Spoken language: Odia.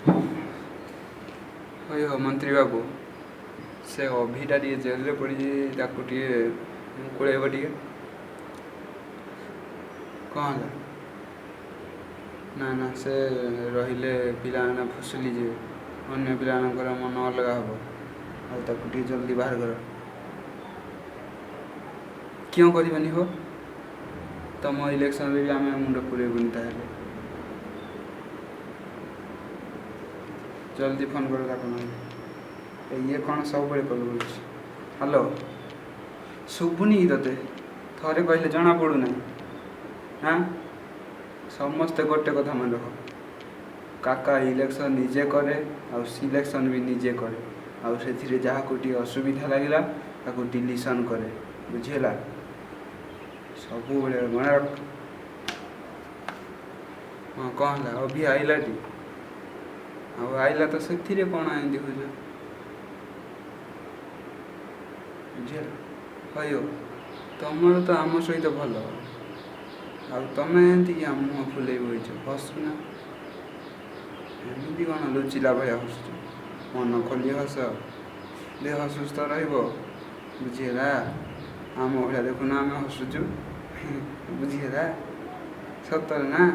ହଇ ହୋ ମନ୍ତ୍ରୀ ବାବୁ, ସେ ଅଭିଟା ଟିକେ ଜେଲରେ ପଡ଼ିଛି, ତାକୁ ଟିକେ ମୁକୁଳେଇବ ଟିକେ। କ'ଣ ହେଲା? ନା ନା, ସେ ରହିଲେ ପିଲାମାନେ ଫୁସୁଲି ଯିବେ, ଅନ୍ୟ ପିଲାମାନଙ୍କର ମନ ଅଲଗା ହେବ, ଆଉ ତାକୁ ଟିକେ ଜଲ୍ଦି ବାହାର କର। କିଅଁ କରିବନି ହୋ? ତମ ଇଲେକ୍ସନରେ ବି ଆମେ ମୁଣ୍ଡ ପୁରେଇବୁନି। ତାହେଲେ ଜଲ୍ଦି ଫୋନ୍ କର ତାକୁ। ନହେଲେ ଇଏ କ'ଣ ସବୁବେଳେ କଲ୍ କରୁଛି? ହ୍ୟାଲୋ, ଶୁଭୁନି କି ତୋତେ? ଥରେ କହିଲେ ଜଣା ପଡ଼ୁନାହିଁ? ହାଁ, ସମସ୍ତେ ଗୋଟେ କଥା ମନେ ରଖ, କାକା ଇଲେକ୍ସନ୍ ନିଜେ କରେ ଆଉ ସିଲେକ୍ସନ୍ ବି ନିଜେ କରେ, ଆଉ ସେଥିରେ ଯାହାକୁ ଟିକେ ଅସୁବିଧା ଲାଗିଲା ତାକୁ ଡିଲିସନ୍ କରେ। ବୁଝିହେଲା? ସବୁବେଳେ ମନେ ରଖ। ହଁ, କ'ଣ ହେଲା? ଅଭି ଆଇଲାଟି? ଆଉ ଆଇଲା ତ ସେଥିରେ କ'ଣ ଏମିତି ହଉଛ? ବୁଝିହେଲା? ହଇଓ, ତମର ତ ଆମ ସହିତ ଭଲ, ଆଉ ତମେ ଏମିତି କି ଆମ ମୁହଁ ଫୁଲେଇ ବଇଛ? ହସୁନା ଏମିତି, କ'ଣ ଲୁଚିଲା ଭଳିଆ ହସୁଛ? ମନ ଖୋଲି ହସ, ଦେହ ସୁସ୍ଥ ରହିବ। ବୁଝିହେଲା? ଆମ ଭଳିଆ ଦେଖୁନ, ଆମେ ହସୁଛୁ। ବୁଝିହେଲା? ସତରେ ନା?